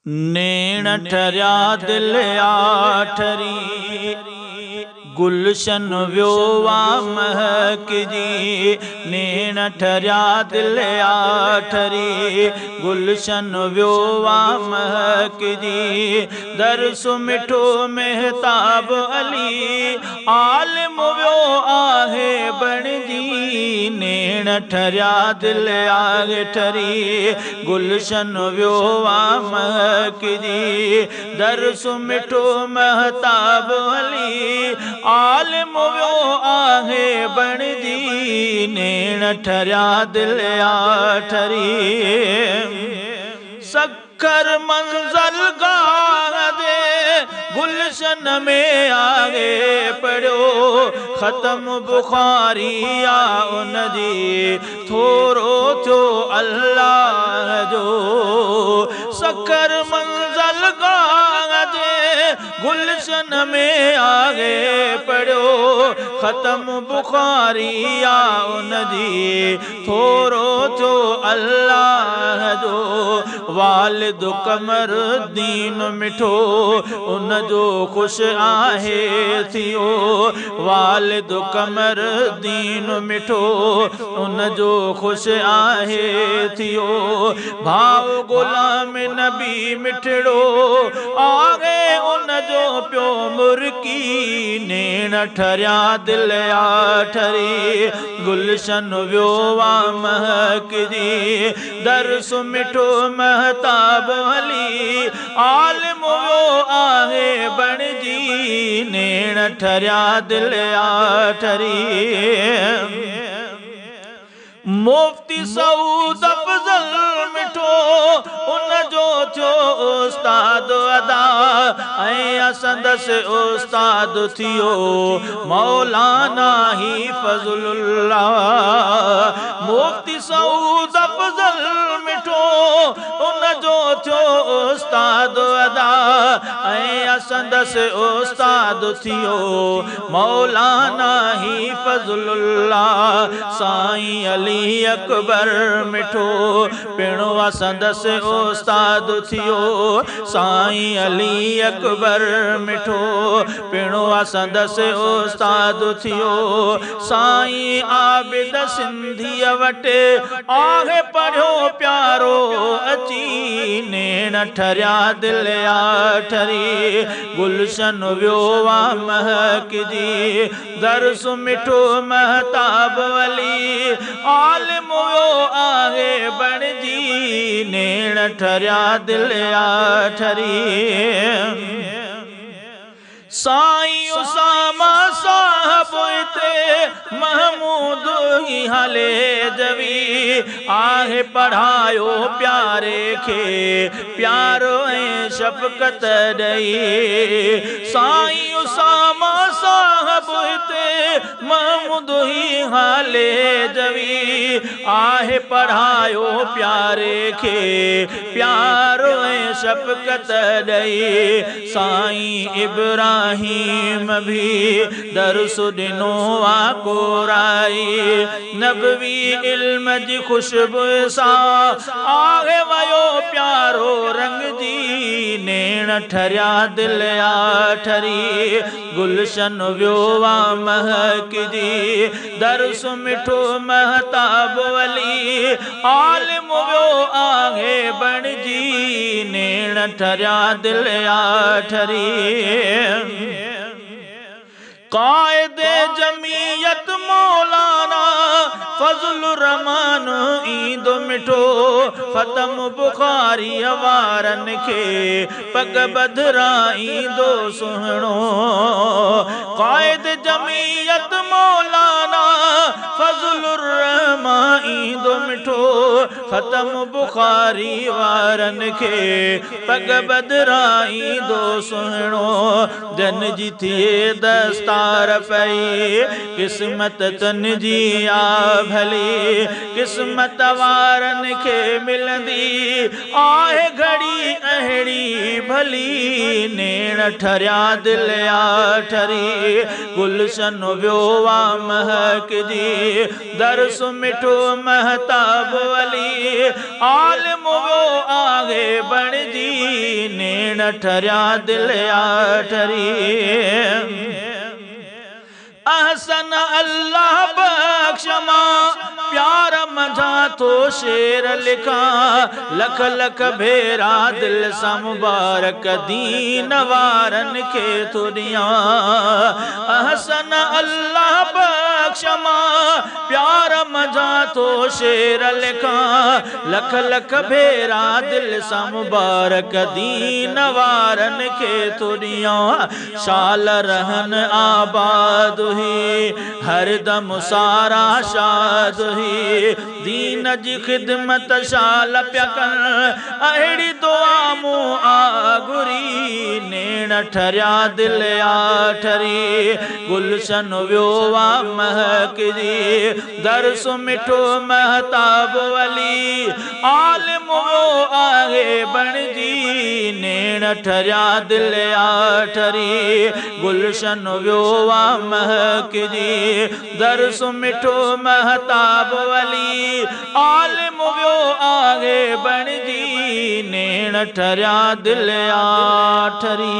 نيڻ ٺريا دل آ ٺري، گلشن ويو آ مهڪجي. نيڻ ٺريا دل آ ٺري، گلشن ويو آ مهڪجي. درس مٺو مهتاب علي، عالم ويو آهي بڻجي. نيڻ ٺريا دل آ ٺري، گلشن ويو آ مهڪجي. درس مٺو مهتاب علي، عالم ويو آهي بڻجي. نيڻ ٺريا دل آ ٺري. سکر منزل گاهه جي گلشن ۾ آهي پڙهيو، ختم بخاري آ ان جي، ٿورو ٿيو الله جو. سکر منزل گاهه جي گلشن ۾ آهي پڙهيو، ختم بخاري آ ان جي، ٿورو ٿيو الله جو. والد قمر الدين مٺو، ان جو خوش آهي ٿيو. والد قمر الدين مٺو، ان جو خوش آهي ٿيو. ڀاءُ غلام نبي مٺڙو، آهي ان جو پيو مرڪي. نيڻ ٺريا دل آ ٺري، گلشن ويو آ مهڪجي. درس مٺو مهتاب علي، عالم ويو آهي بڻجي. نيڻ ٺريا دل آ ٺري. مفتي سعود افضل مٺو، ان جو ٿيو استاد ادا، ۽ سندس استاد ٿيو مولانا هي فضل الله. مفتي سعود افضل مٺو، ان جو ٿيو استاد ادا، ۽ سندس استاد ٿيو مولانا هي فضل الله. سائين علي اڪبر مٺو پڻ سندس استاد ٿيو. سائين علي اڪبر مٺو پڻ سندس استاد ٿيو. سائين عابد سنڌيءَ وٽ آهي پڙهيو پيارو اچي. نيڻ ٺريا دل آ ٺري، گلشن ويو آ مهڪجي. درس مٺو مهتاب علي، عالم ويو آهي بڻجي. نيڻ ٺريا دل آ ٺري. سائين اساما صاحب هتي محمود ئي هلي جوي، آهي پڙهايو پياري کي پيار ۽ شفقت ڏئي. سائين اساما صاحب هتي محمود ئي هلي جوي، آهي پڙهايو پياري کي پيار ۽ شفقت ڏئي. سائين ابراهيم به درس ڏنو آ ڪورائي، نبوي علم جي خوشبو سان آهي ويو پيارو رنگجي. نيڻ ٺريا دل آ ٺري، گلشن ويو آ مهڪجي. درس مٺو مهتاب علي، عالم ويو آهي بڻجي. نيڻ ٺريا دل آ ٺري. قائد جميعت مولانا فضل الرحمان ايندو مٺو، ختم بخاري وارن کي پڳ ٻڌرائيندو سهڻو. قائد جميعت مولانا فضل الرحمان ايندو مٺو، ختم بخاري وارن کي پڳ ٻڌرائيندو سهڻو. جن جي ٿئي دستار پئي، قسمت تن جي آ ڀلي. قسمت وارن کي ملندي آهي گهڙي اهڙي ڀلي. ولي، نيڻ ٺريا دل آ ٺري، گلشن ويو آ مهڪجي، درس مٺو مهتاب ولي، عالم ويو آهي بڻجي، نيڻ ٺريا دل آ ٺري. احسن الله بخش مان پيار منجهان ٿو شعر لکان، لک لک ڀيرا دل سان مبارڪ دين وارن کي ٿو ڏيان. احسن الله بخش مان پيار منجهان ٿو شعر لکان، لک لک ڀيرا دل سان مبارڪ دين وارن کي ٿو ڏيان. شال رهن آباد هي، هر دم سارا شاد هي، دين جي خدمت شال پيا ڪن، اهڙي دعا مون آ گهري. نيڻ ٺريا دل آ ٺري، گلشن ويو آ مهڪجي، درس مٺو مهتاب ولي، عالم ويو آهي بڻجي، نيڻ ٺريا دل آ ٺري، گلشن ويو آ مهڪجي، درس مٺو مهتاب ولي، عالم ويو آهي بڻجي، نيڻ ٺريا دل آ ٺري.